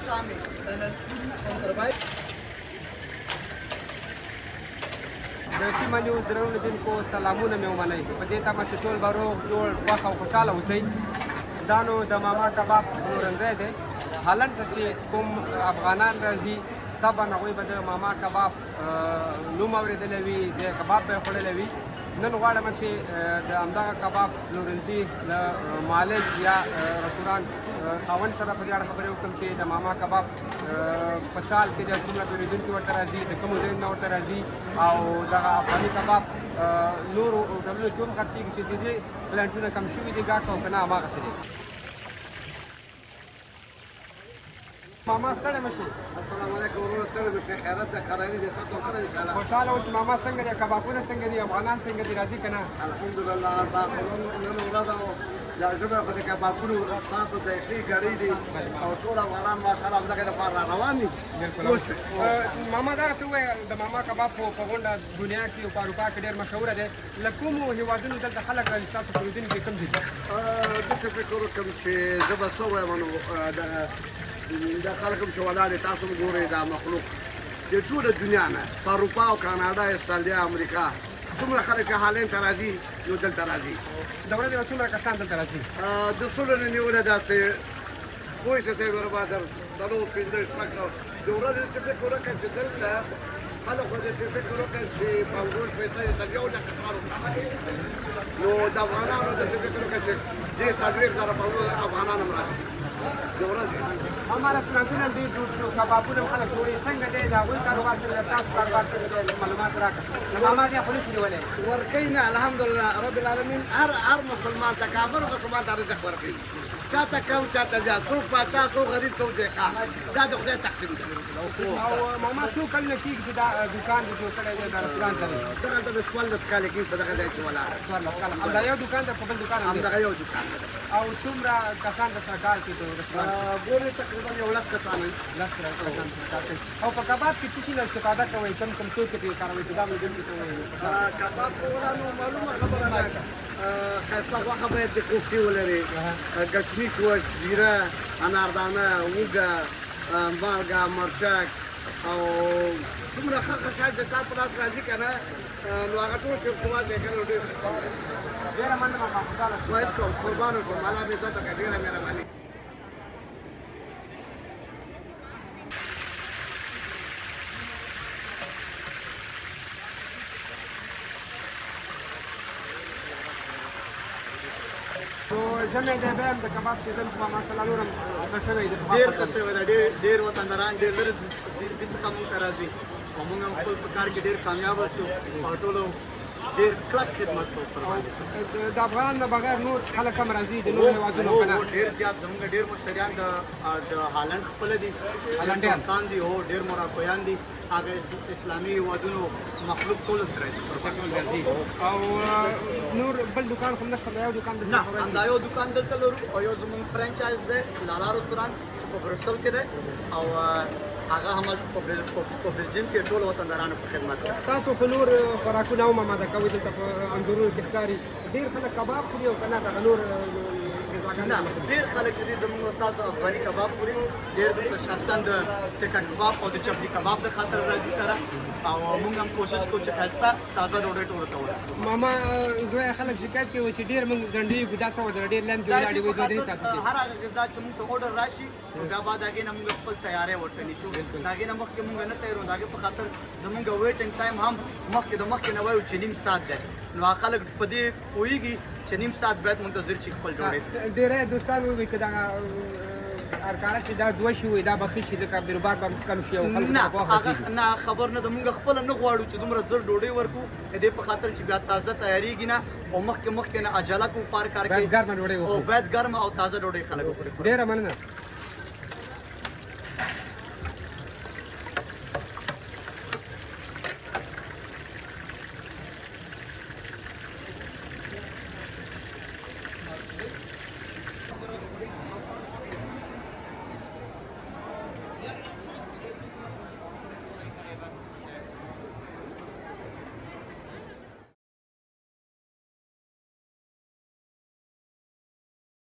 د سیمه نیوز درنو لیدونکو سلامونه مې ومنئ. په دې تمه چې ټول به روغ جوړ خوښ او خوشحاله اوسئ. دا نو د ماما کباب پلورنځی دی. هالنډ ته چې کوم افغانان راځي طبعا هغوی به د ماما کباب نوم اورېدلی وي، د کباب به یې خوړلی وي. نن غواړم چې د همدغه کباب پلورنځي له مالک یا رستوران خاوند سره په دې اړه خبرې وکړم چې د ماما کباب په سال کې د څومره پېرېدونکي ورته راځي، د کومو ځایونو نه ورته راځي، او دغه افغاني کباب نورو هوټلونو کې هم خرڅېږي چې د دې کلاینټونه کم شوي دي ګاهک او که نه هماغسې دی. ماما ستړی مه شې. السلام علیکم وروره، ستړی مه شې. خیرت ده، قراري دی، ست وکړه ان شاءالله. خوشحاله اوسې. ماما څنګه دی؟ کبابونه څنګه دي؟ افغانان څنګه دي؟ راځي که نه؟ الحمدلله. دا خو نن ورځ او دا ژبه خو د کبابونو سات او ذایقې ګړۍ دي او ټول افغانان ماشاءالله همدغې لپاره را روان دي. بالکل. ماما دغه څه ووایه، د ماما کباب په غونډه دنیا کې او په اروپا کې ډېر مشهوره دی. له کومو هېوادونو دلته خلک راځي؟ ستاسو پېرېدونکي کوم دي؟ داسې فکر وکړم چې زه به څه ووایم، نو دغه دا خلک هم چې ولاړ دي تاسو هم ګورئ، دا مخلوق د ټوله دنیا نه په اروپا او کاناډا، استرالیا، امریکا څومره خلک چې هالنډ ته راځي نو دلته راځي. د ورځې به څومره کسان دلته راځي؟ د سلو نه نیولې داسې پوه شې صاحب وربا تر 4، 5، 6 د ورځې چې فکر وکړم چې دلته خلک خو داسې فکر وکړم چې پنځوس پیسې تر 1 لک کسانو نو د افغانانو داسې فکر وکړم چې 30 40 زره افغانان هم راځي د ورځې. ماما رستورانتونه هم ډېر جوړ شو، کبابونه هم خلک جوړوي، څنګه دی د هغوی کاروبار؟ څنګه دی ستاسو کاروبار؟ څنګه دی؟ معلومات راکړه. د ماما ځای خو نه شو نیولی. ورکوي نه، الحمدلله رب العالمین هر مسلمان ته، کافر مسلمان ته رزق ورکوي، چاته کم چاته زیات، څوک پاچا څوک غریب څوک دهقان، دا د خدای تقسیم دی. او ماما څو کلونه کېږي چې دا دوکان دې جوړ کړی دی، دا رستورانت لرې؟ دغلته مې 14 کاله کېږي په دغه ځای چې ولاړ یم. 14 کاله. همدا یو دوکان دی په بل دوکان هم دی؟ همدغه یو دوکان دی. او څومره کسان در سره کار کوي په رستورانت کې؟ ګورې تقریبا یو 10 کسان وي. 10 کسان سره کار کوي. او په کباب کې څه شي نه استفاده کوئ؟ کوم کوم توکي پرې کاروئ چې دا مې دلته ته ووایي؟ کباب خو نو معلومه خبره ده، ښایسته غوښه باید د کوفتې ولري، ګچني کوچ، زیره، اناردانه، اوږه، مالګه، مرچک او څومره ښه ښه شیان چې تا په لاس راځي که نه نو هغه ټول چې ورته واچوې که نه نو ډېر ښه خوند لري. ډېره مننه ماما، خوشحاله شوم. وایس کوم، قربان وکړم، الله مې عزت وکړه، ډېره مهرباني. نو ژمی دی، بیا هم د کباب سیزن خو ماشاءالله نور هم ښه شوی دی. ډېر ښه شوی دی، ډېر ډېر وطنداران ډېر لرې ځای څخه موږ ته راځي او موږ هم خپل په کار کې ډېر کامیاب شو او ټولو ډېر کلک خدمت کوو. قربان د افغان نه بغیر نور خلک هم راځي د نورو هېوادونو که نه؟ ډېر زیات زموږ ډېر مشتریان د هالنډ خپله دي، هالنډیان ترکان دي، هو ډېر موراکویان دي، هغه اسلامي هېوادونو مخلوق ټول راځي. ټول راځي. او نور بل دوکان خو نشته؟ یو دوکان نه، همدا یو دوکان دلته لرو او یو زموږ فرانچایز دی لالا رستورانت چې په بروسل کې دی او هغه هم په بلجیم کې ټول وطندارانو په خدمت کې. تاسو خو نور خوراکونه هم آماده کوئ، دلته په انځورونو کې ښکاري ډېر خلک کباب خوري او که نه دغه نور غذاګانې؟ نه، ډېر خلک چې دي زموږ ستاسو افغاني کباب خوري، ډېر دلته شخصا د ټکا کباب او د چپلي کباب د خاطر راځي سره او موږ هم کوشش کوو چې ښایسته تازه ډوډۍ ټولو ته ورکړو. ماما زوی خلک شکایت کوي چې ډېر موږ ځنډېږو، دا څه وجه ډېر لاین کې ولاړ یو 2-3 ساعته؟ هر هغه غذا چې موږ ته اوډر راشي نو بیا بعد هغې نه موږ خپل تیاری ورته نیسو، د هغې نه مخکې موږ نه تیارو. د هغې په خاطر زموږ ویټینګ ټایم هم مخکې د مخکې نه وایو چې نیم ساعت دی، نو هغه خلک په دې پوهېږي چې نیم ساعت باید منتظر شي خپل ډوډۍ. ډېری دوستان وایي که دغه هرکاره چې دا دوه شي وي دا به ښه شي ځکه بیروبار به کم شي او خلکو ته به هغه نه خبر نه ده. موږ خپله نه غواړو چې دومره زر ډوډۍ ورکړو، د دې په خاطر چې بیا تازه تیارېږي نه او مخکې مخکې نه عجله کوو په هر کار کې باید ګرمه ډوډۍ وخورو، او باید ګرمه او تازه ډوډۍ خلک وخوري. ډېره مننه.